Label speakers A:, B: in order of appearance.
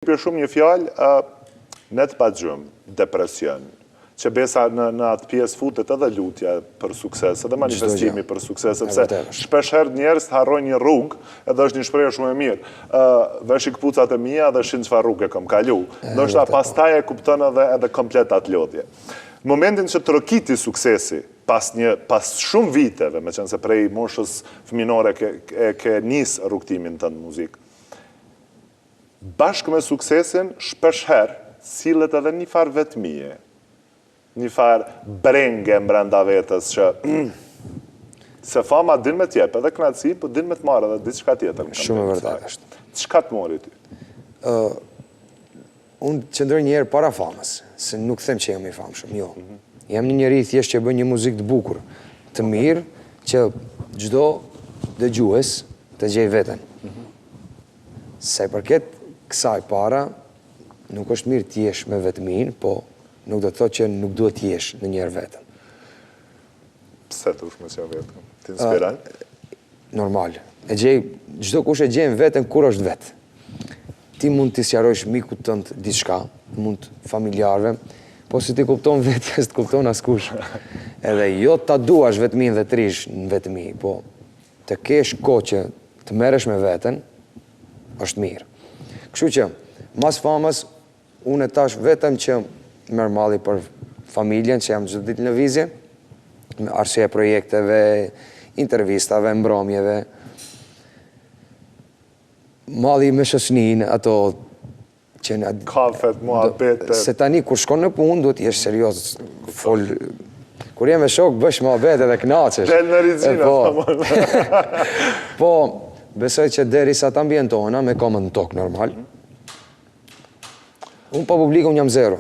A: Përshtypje shumë një fjalë, net pa gjumë, depresion, që besa në atë pjesë futet edhe lutja për sukses, edhe manifestimi për sukses, sepse shpesh herë njerëzit harrojnë një rrugë, edhe është një shprehje shumë e mirë. Veshi këpucat e mia dhe shih çfarë rrugë kam kalu. Ndoshta pastaj e kupton edhe komplet atë lodhje. Në momentin që trokiti suksesi, pas shumë viteve, meqenëse prej moshës fëminore e ke nis rrugëtimin tënd në muzikë, bashkë me suksesin, shpesh herë, sillet edhe një farë vetmije, një farë brenge mbrenda vetës që se fama din me t'jep edhe kënaqësi, po din me të marrë edhe diçka tjetër në
B: Shumë e vërtetë është.
A: Çka të mori ty?
B: Unë qëndroj një herë para famës, se nuk them që jam i famshëm, jo. Jam një njeri thjesht që bën një muzikë të bukur, të mirë, që çdo dëgjues të gjej veten. Sa i përket kësaj para, nuk është mirë të jesh me vetmin, po nuk do të thotë që nuk duhet të jesh në njëherë vetëm.
A: Pse të me qenë vetëm? Të inspiron?
B: Normal. E gjej, çdo kush e gjen veten kur është vetë. Ti mund t'i sqarojsh mikut tënd diçka, mund familjarëve, po si ti kupton vetja, s'të kupton askush. Edhe jo ta duash vetmin dhe të rish në vetmi, po të kesh kohë që të merresh me veten, është mirë. Kështu që, mas famës, unë e tash vetëm që merr malli për familjen, që jam çdo ditë në lëvizje, me arsye e projekteve, intervistave, mbrëmjeve, malli me shoqëninë, ato që në
A: Kafet, muhabetet.
B: Se tani kur shkon në punë duhet jesh serioz, fol. Kur je me shok bësh muhabet edhe kënaqesh.
A: Del në rigjina,
B: Po. Po, besoj që derisa të ambientohena me komën në tokë normal. Unë pa publikun jam zero.